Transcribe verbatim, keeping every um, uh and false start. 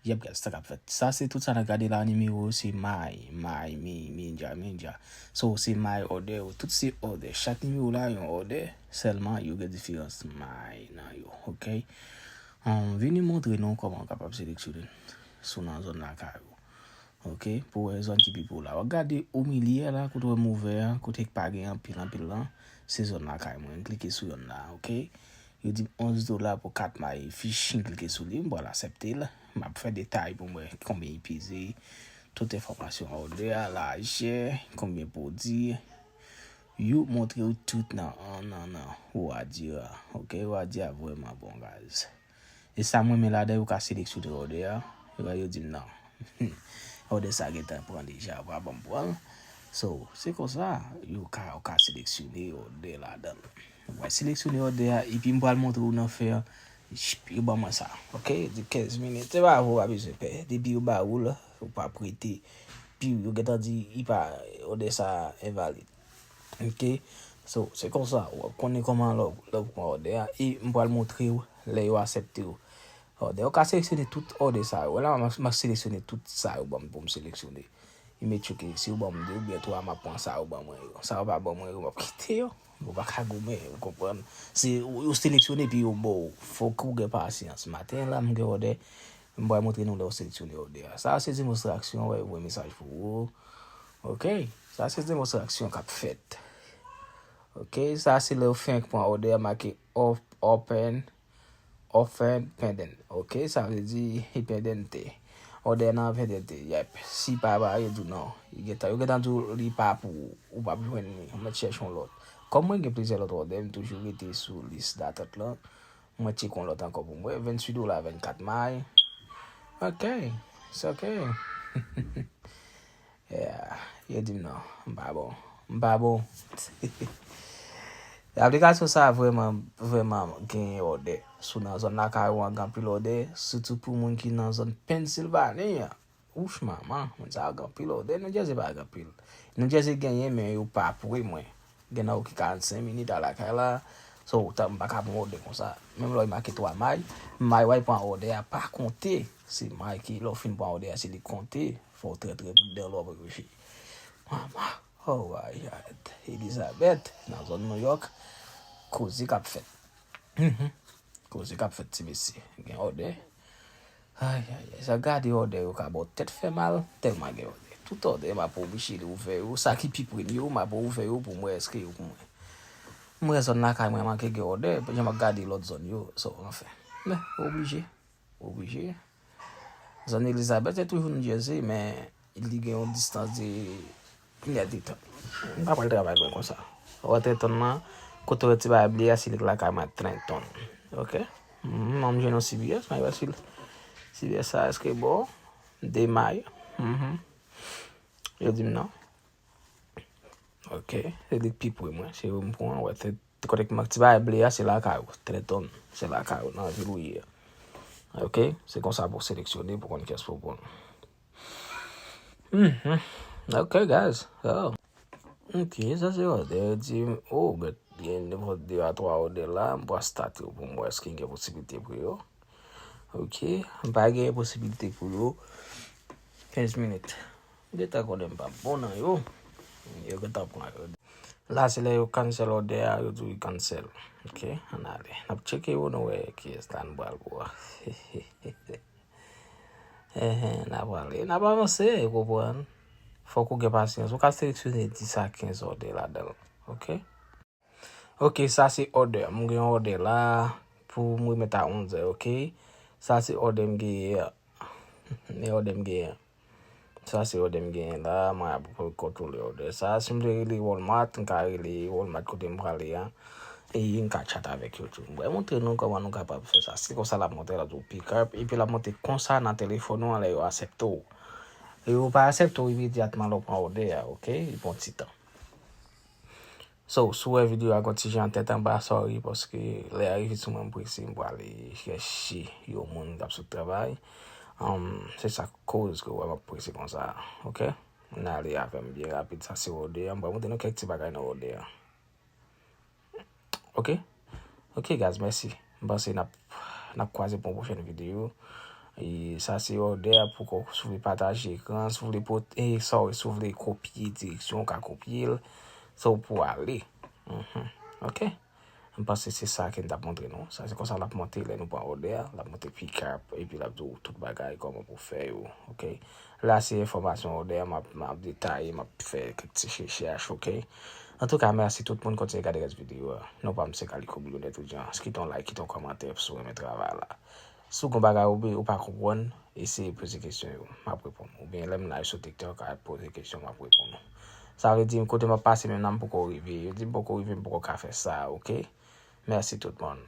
Yep, guys, sa k ap fèt. Sa se tout sa n ap gade la, nimewo se may, may, mi, mi, dja, mi, dja. So, se may òdè yo. Tout se òdè. Chak nimewo la, yon òdè. Sèlman, yo gen diferans may nan yo, ok? Um, vini montre nou kòman w kapab seleksyone sou nan zòn lakay ou. Ok, pou wè zòn ki pi pou la. W ap gade o milye a la, kote w wè m ouvè a, kote k pa gen anpil, anpil lan, se zòn lakay mwen. M klike sou yonn la, ok? Yo di m onz dola pou kat may fish, m klike sou li, m pral aksepte l. M ap fè detay pou m wè konbyen li peze, tout enfòmasyon òdè a, lajè, konbyen pwodui. Yo montre w tout nan, nan, nan, nan, wadi a, ok? Wadi a vrèman bon, guys. E sa m renmen ladan, yo ka seleksyone òdè a. Yo, yo di m non. Òdè sa gentan pran deja, yo pa ban m pran l. So, se konsa, yo ka, yo ka seleksyone òdè ladan l. Mwen seleksyone òdè a, epi m pral montre w nan fè, yo ban mwen sa. Ok? Di kenz minit. Se pa vre, w pa bezwen pè. Depi yo ba ou l, ou pa prete. Pi yo gentan di, li pa, òdè sa envalid. Ok? So, se konsa, w ap konnen kòman lè w, lè w pran òdè a. E m pral montre w lè yo aksepte w. Òdè, ou ka seleksyone tout òdè sa yo. Wè la, m ap, m ap seleksyone tout sa yo ban m pou m seleksyone. Li mete yo ke si yo ban m de oubyen twa, m ap pran sa yo ban mwen yo. Sa yo pa ban mwen yo, m ap kite yo. Yo pa ka goumen, ou konprann? Se, ou, yo seleksyone epi yo ba w. Fòk ou gen pasyans. Maten la, m gen òdè. M pral montre nou lè w seleksyone òdè a. Sa se demonstrasyon, wè, voye mesaj pou ou. Ok? Sa se demonstrasyon k ap fèt. Ok? Sa se lè w fenk pran òdè a, make op-, open, open pending. Ok? Sa vle di li pendente. Òdè nan pendente. Yep. Si pa ba, yo di w non. Yo gentan, yo gentan di w li pa pou ou. Ou p ap jwenn li. Ou mèt chèche yon lòt. Kòm mwen gen plizyè lòt òdè, m toujou rete sou lis datant lan. Mwen tcheke yon lòt ankò pou mwen. Venntuit dola, vennkat may. Ok. It's ok. Yeah. Yo di m non. M pa bon. M pa bon. Aplikasyon sa a vrèman, vrèman gen òdè. Si w nan zòn lakay ou an, gen anpil òdè. Sitou pou moun ki nan zòn Pennsylvania. Ouch, manman, moun sa yo gen anpil òdè. New Jersey pa gen anpil. New Jersey genyen, men yo pa pre mwen. Gen nan yo ki karannsenk minit a lakay la. So, tan m pa ka pran òdè konsa. Menm lè w make twa may, may w al pran òdè a pa konte. Se may ki, lè w fin pran òdè a, se li k konte. Fò w trè, trè pridan lè w ap reche. Manman, oh, ayayay. Elizabeth, nan zòn New York, koze k ap fèt. Mhm. Koze k ap fèt, ti mesye. Gen òdè. Ayayay, sa gade òdè yo ka ba w tèt fè mal, tèlman gen òdè. Tout òdè, m ap oblije ouvè yo. Sa ki pi pre m yo, m ap ouvè yo pou m wè èske yo pou mwen. M wè zòn lakay mwen manke gen òdè, jan m ap gade lòt zòn yo. So, anfen. Men, oblije. Oblije. Zòn Elizabeth se toujou New Jersey, men li gen yon distans de plizyè de tan. M pa pral travay lwen konsa. Wè Trenton nan, kote wè ti bagay ble a, se li k lakay mwen, Trenton. Ok? Mhm, m jwenn yon C V S, m al wè si l, C V S sa, èske bon? De may. Mhm. Yo di m non. Ok, se li k pi pre mwen, se yo m pran, wè, se kote k manke ti bagay ble a, se lakay ou, Trenton, se lakay ou, nan vil ou ye a. Ok, se konsa pou w seleksyone, pou w konn kiyès pou w pran. Mhm. Ok, guys. Oh. Ok, sa se òdè. Yo di m, oh, bèt, gen nenpòt de a twa òdè la, m pral state yo pou m wè èske gen posiblite pou yo. Ok, m pa gen posiblite pou yo. Kenz minit. M gentan konnen m pa bon nan yo. Yo gentan pran yo. La, se lè yo cancel òdè a, yo di w cancel. Ok, ann ale. N ap tcheke yo, nou wè kiyès la n pral pran. Enhen, n ap ale, n ap avanse, ou konprann? Fòk ou gen pasyans. Ou ka seleksyone dis a kenz òdè ladan l. Ok? Ok, sa se òdè. M gen yon òdè la pou m remèt a onzè, ok? Sa se òdè m genyen an. Men òdè m genyen an. Sa se òdè m genyen la, mwen ap kontwole òdè sa. Si m te rele Walmart, m ka rele Walmart kote m prale a. E m ka chat avèk yo tou. Mwen montre nou kòman nou kapab fè sa. Se konsa l ap montre la tou pick up. Epi l ap montre konsa nan telefòn ou an lè yo aksepte w. Yo pa aksepte w imedyatman lè w pran òdè a, ok? Li pran ti tan. So, si w wè videyo a gon ti jan tèt anba, sorry, paske lè a rive sou mwen, m prese, m prale chèche yon moun k ap sot travay. Um, se sa k koz ke w wè m ap prese konsa, ok? N ale avè m byen rapid, sa se òdè a. M pral montre nou kèk ti bagay nan òdè a. Ok? Ok, guys, mèsi. M panse n ap, n ap kwaze pou yon pwochèn videyo. E sa se òdè a pou kò, si w vle pataje ekran, si w vle pot, e, sorry, si w vle kopye direksyon, w ka kopye l, sa w pou ale. Mhm. Ok? M panse se sa ke n t ap montre nou. Sa se konsa l ap monte lè nou pran òdè a, l ap monte pickup, epi l ap di w tout bagay, kòman pou fè yo. Ok? La se enfòmasyon òdè a, m ap, m ap detaye, m ap fè kèk ti rechèch, ok? Antouka, mèsi tout moun kontinye gade rès videyo a. Non pa m se Kaliko Milyonè Etidyan. Kite yon like, kite yon kòmantè si w renmen travay la. Si w gen bagay ou be-, ou pa konprann, eseye poze kesyon yo, m ap reponn. Oubyen lè m live sou TikTok, al poze kesyon, m ap reponn ou. Sa vle di, kote m ap pase menm nan, m poko rive. Yo di m poko rive, m poko ka fè sa, ok? Mèsi tout moun.